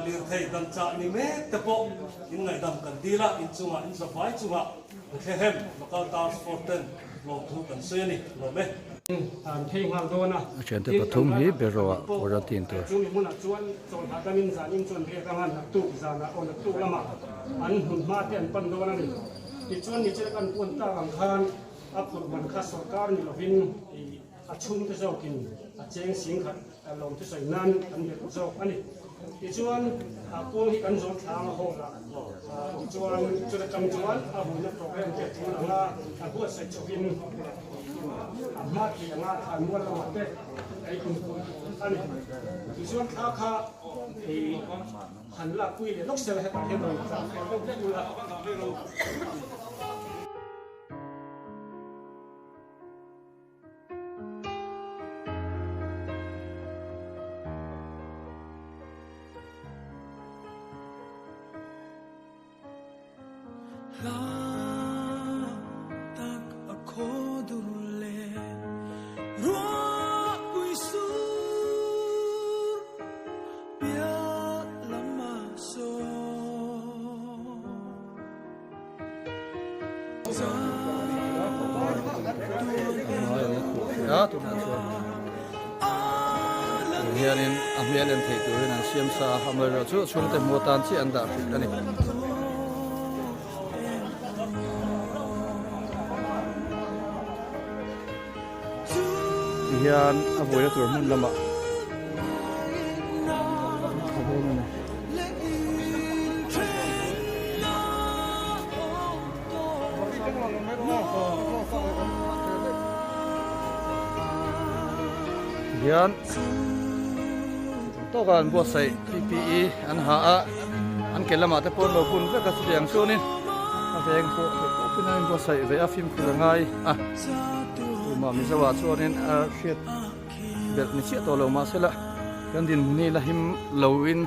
lirthei dan chah ni mek te pawh in ngaihdam kan dil a, in chungah in zavai chungah Bethlehem Local Task Force ten lawmthu kan sawi a ni, lawm e. An phei nghal dawn a, A thiante pathum hi Beroa quarantine tur. Chumi hmunah chuan chawlhah damin zanin chuan riak anga naktuk zanah aw naktuk lamah an hmun hma te an pan dawn a ni. Tichuan nichina kan puan tak ang khan a phurh man kha sorkar ni lovin A chhungte zawkin a cheng singkhat lawm thusawi nan an belh zawk a ni. Tichuan, kuang hi kan zawn thlang a hawl a, tichuan chuta tang chuan a huina program te a tul ang a, a buatsaih chauhin a hma thei ang a, thlan mual lamah te ei tum pui a ni. Tichuan thla kha han lakpui leh lawk sela hetah hian rawn tlan fel deuh hlek ula. A tunah chuan tun hianin a hmel en theih turin an siam sa a amaherawhchu chhungte hmu atan chiah an dah hrih a ni. Tihian a buaina tur hmun lamah a dawn a ni. Tihian tawka an buatsaih PPE an ha a an ke lamah te pawh an lo bun vek a chutiang chuanin a veng pawh theih tawpin an inbuatsaih ve a fimkhur a ngai a tumah Mizo ah chuanin a hriat belh ni chiah tawh lo mahsela kan dinhmun hi la him loin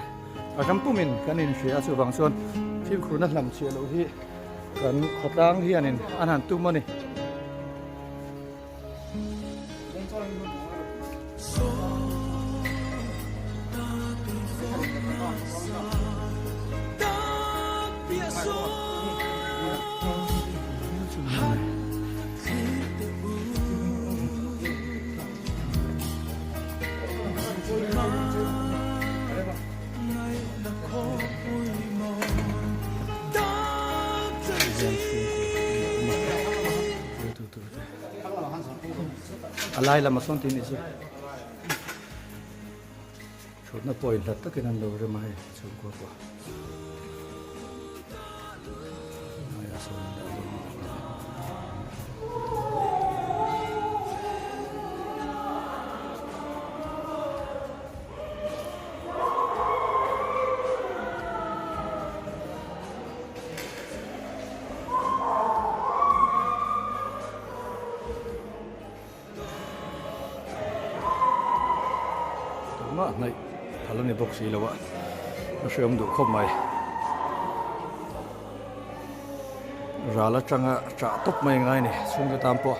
A ram pumin kan inhria a, chuvang chuan fimkhurna hlam chhiah loh hi kan khawtlang hianin an han tum a ni. A lai lamah sawn tih a nih chu. Thutna pawh inhlat takin an lo rem a hei chhungkua pawh. Laiah sawn an dah dawn a ni. Tumah hnaih phal a ni bawk si lo a, a hreawm duh khawp mai. Ral atanga chah tawp mai ngai a ni chhungte tan pawh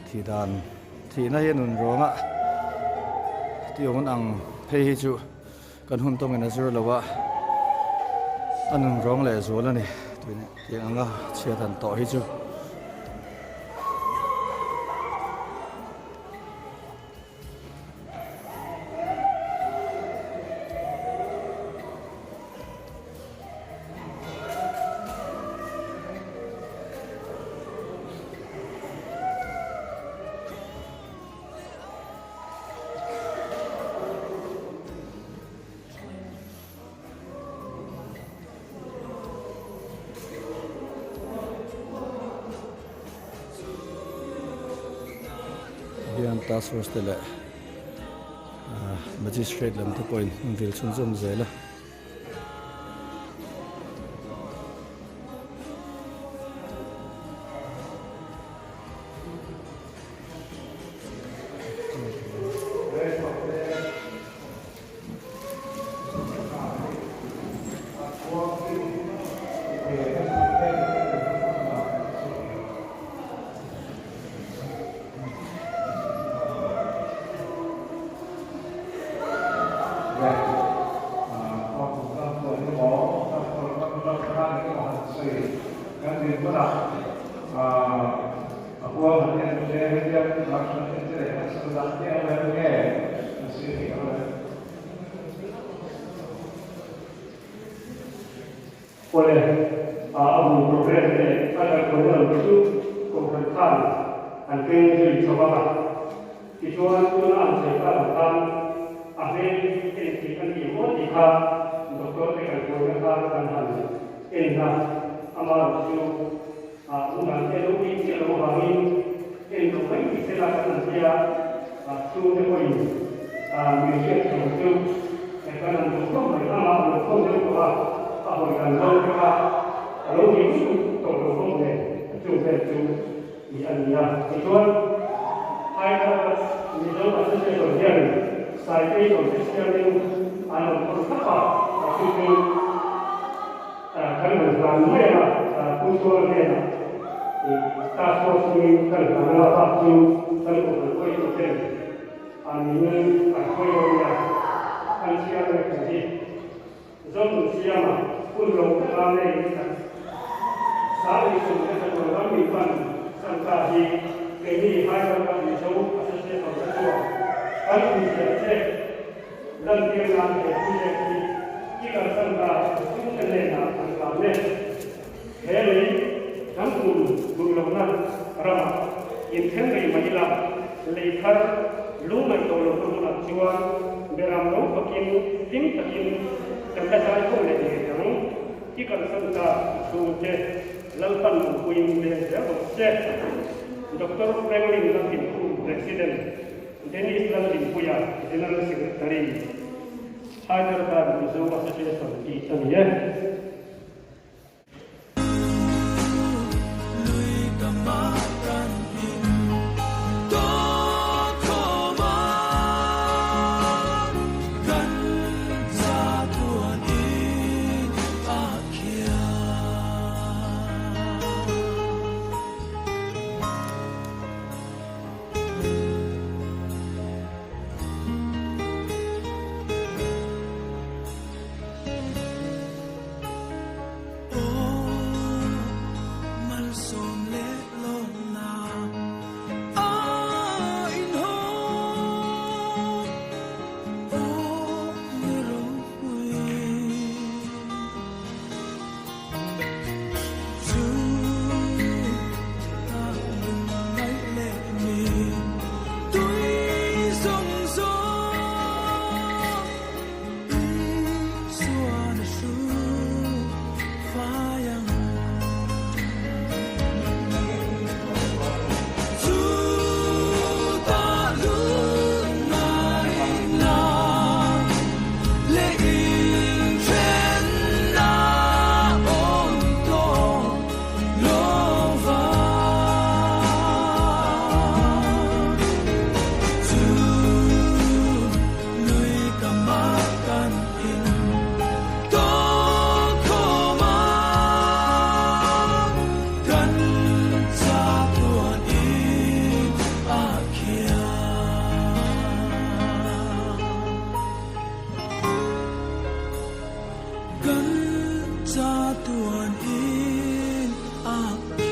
thih dan thihna hi a nun rawng a tih awm ang phei hi chu. Kan hun tawngin a zir lo a, a nun rawng leh zual a ni tih anga chhiat han tawh hi chu. Hian task force te leh magistrate lam te pawhin an vil chhunzawm zel a. Awle, a bu programme leh a kaihhruaina lam te chu Kohhran khan an keng zui chho vak a. Tichuan, tuna an sawi tak ang khan a hmel en thih an tih maw tih kha doctor te kaihhruaina kha kan han en a, amaherawh chu A ungan te lo tih chiah lo avangin en lo mai tih se la kan han tia, chhungte pawhin min hriat thiam chu kan han duh khawp mai. Amah a lo khawm deuh tawh a, a hawi dan zo te kha a lo tih lutuk tawh lo bawk nen chung vel chu i a ni a. Tichuan, Hyderabad Mizo Association hian citation te siamin an rawn thawn thlap a, chu chu Kan han hlan mai a, Pu Suala hnenah Task Force chungin kan hlan anga bak chu kan kohhran hruaitu ten min an hruai dawn nia. An chhiar leh kan hi Zonun Siama hun lo taka nei tak Sangli chungte chatuan ram min pan Santa hi keini Hyderabad Mizo Association te chuan kan inziah che. Lantir nan he project hi i kalsan ta chhungte hnenah an hlan e. He lei kan kum duh lohna ramah inthen rih mai ila, lei thar lungngaih tawh lohna hmunah chuan beram lo fakin hlim takin kan la zai ho leh ngei ang. I kalsan ta chhungte Lalpan awmpuiin veng zel rawh se. Doctor Franklin Laltinkhum, President. Dennis Laldinpuia, General Secretary, Hyderabad Mizo Association tih a ni e. Chatuan in a.